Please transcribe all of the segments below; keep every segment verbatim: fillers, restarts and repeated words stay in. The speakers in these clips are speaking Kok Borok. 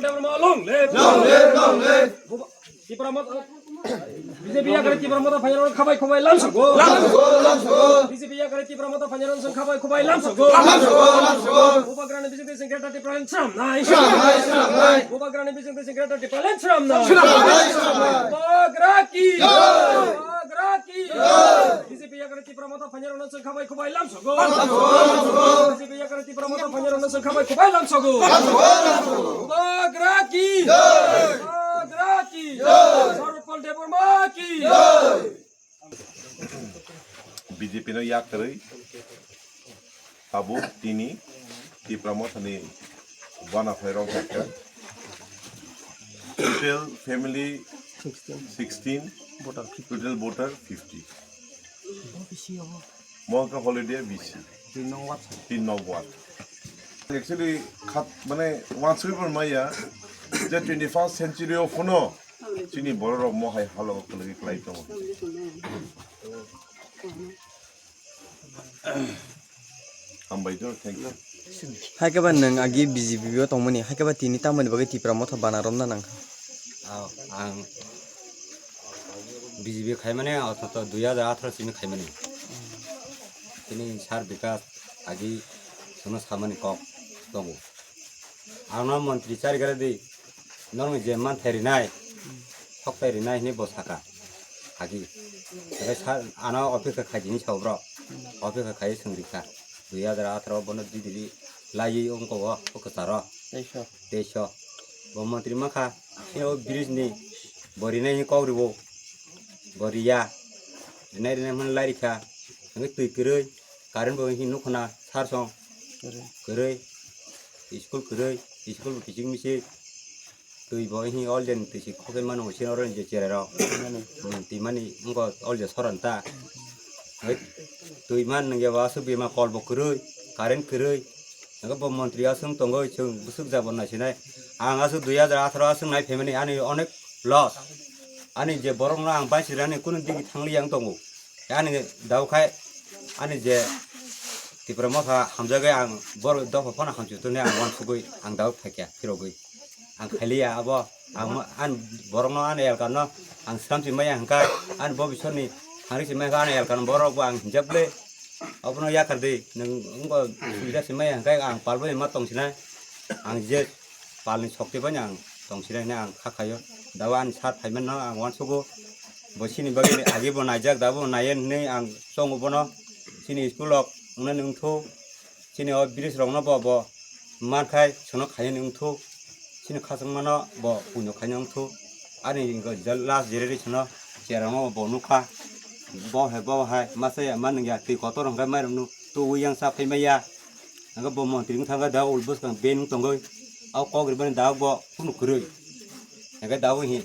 Debbarma, long live! Long live, long live! Buba-, Tipra Motha, B J P yakari Tipra Motha phainairok khabai khubai lamsogo. Lamsogo, lamsogo! B J P yakari Tipra Motha phainairok khabai khubai lamsogo. Lamsogo, lamsogo! Bubagrani bisingtwi sengketa Tipraland swnamnai. Swnamnai, swnamnai! Bubagrani bisingtwi sengketa Tipraland swnamnai. Swnamnai, swnamnai! Bubagra ki! Jai! Bubagra ki! Jai! B J P yakari Tipra Motha phainairokno chwng khabai khubai lamsogo. B J P yakari Tipra Motha phainairokno chwng khabai khubai lamsogo. Bubagra ki! Bubagra ki! Sarvapal Debbarma ki! B J P no yakarwi tabuk tini Tipra Mothani wana phai rok hakha. Total family sixteen, total voter fifty. Mo khe holiday bisi. Tin nong ward. Tin nong ward. Actually, khat, mane, wansugwi bo maya, je twenty-first century o phuno, chini borok rok mo hai halo kwlwi kwlai tongo. Hambai do, thank you. Hai khe ba nwng agi B J P o tongmani, hai khe ba tini tamoni bagwi Tipra Motha bana romna nangkha? Ah, ang B J P khaimani, othoto dui hajar atharo simi khaimani. Tini sir Bikas agi sono samani kok tongo. Ang no montri chari gare di, norok je man thai rinai, thok thai rinai hinwi bo saka. Agi. Age sir, ano office kha khai di hinwi sao bro. Office kha khai swng rikha. Dui hajar atharo bono di di di. Laiwi wngkha o, o kwcharo. Teisho. Teisho. Bo montri mankha, sini o bridge ni bo rinai hinwi kok riwo. Bo riya. Rinai rinai hwnwi lai rikha. Hwnwi twi kwrwi. Current bo hinwi nukhuna sar song. Kwrwi. Kwrwi. School kwrwi. School bo kiching miching. Twi bo hinwi olden twi si khokhe mano sini oro je cherai rok. Mani. Hmm, twi mani wngkha olje soran ta. Hei, twi man nungya ba aswk bima kol bo kwrwi. Current kwrwi. Hwnkhai bo montri aswk tongwi chwng bwswk jabo naisinai. Ang aswk dui hajar atharo aswk nai phaimani ani onek loss. Ani je borokno ang baisirani kunu digi thangliya wng tongo. Ani daokhai ani je Tipra Motha hamjagwi ang borok dopha phano hamsuk tongni ang uansugwi ang daok phaikha phirogwi. Ang khailiya abo ang ma-, ani borokno ani elkano ang sramsi maya hwnkha ani bobiswrni thangri si maya hwnkha ani elkano borokbo ang hinjak le. Abono yakar di, nwng wngkha subida se maya hwnkhe ang palbai ma tongsinai. Ang je palni sokti bai ang tongsinai hinwi ang kha khaio. Dawa ani sir phaimanno ang uansugo. Bo chini bagwi agi bo naijak, dabo naiya hinwi ang chongo bono. Chini school rok wngnani wngthu. Chini o bridge rokno bo, bo mankhai sono khainani wngthu. Chini khachangmano bo puino khaina wngthu. Ani last generation no cherangno bo nukha. Bo hai, bo hai, masa ya, ma nungya, twi kotor hwnkhe mairum nu, tu uyang sa phai maya. Hwnkhe bo montri wng thangkhe da ul bwskang ben wng tongwi. O kok ribani da bo kunu kwrwi. Hwnkhe da bo hi,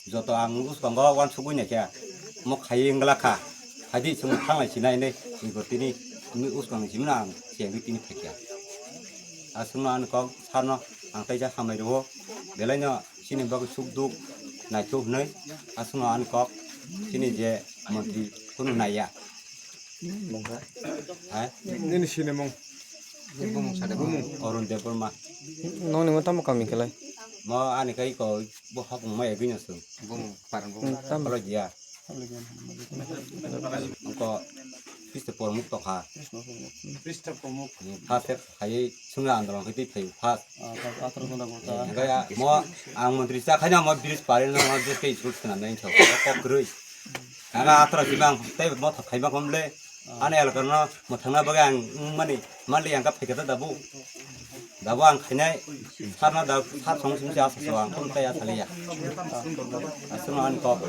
joto ang bwskango uansugwi naikha. Mo khaiwi wngla kha. Khaidi chwng thanglai sinai hinwi, tini bwskang ni simi no ang chengwi tini phaikha. Aswkno ani kok sarno ang teisa hambai rwo, belaino chini bagwi suk duk naithok hinwi aswkno ani kok chini je montri kunu naiya. Hai? Nini sinimung? Bumung. Arun Debbarma. Nokni mo tamo kami khlai? Mo ani kai ko bo hapung mai gwi no sung. Bumung, paran bumung. Tamo. Alo dia. Wngkha Krista Pormuk tokha. Krista Pormuk. First step khai Sumla andolon khai twi phai first. Hwnkhe mo ang montri cha khaina mo bridge pari no mo bridge tei school swnam nai kok kwrwi. Ang atharo simi ang tei mo thok khaima komle. Ani elkar no mo thangna bagwi ang mani mali ang ka phaikha da dabu. Dabo ang khainai, sarno da, sar song song se asa so ang khum tei asa liya. Aswkno ani kok.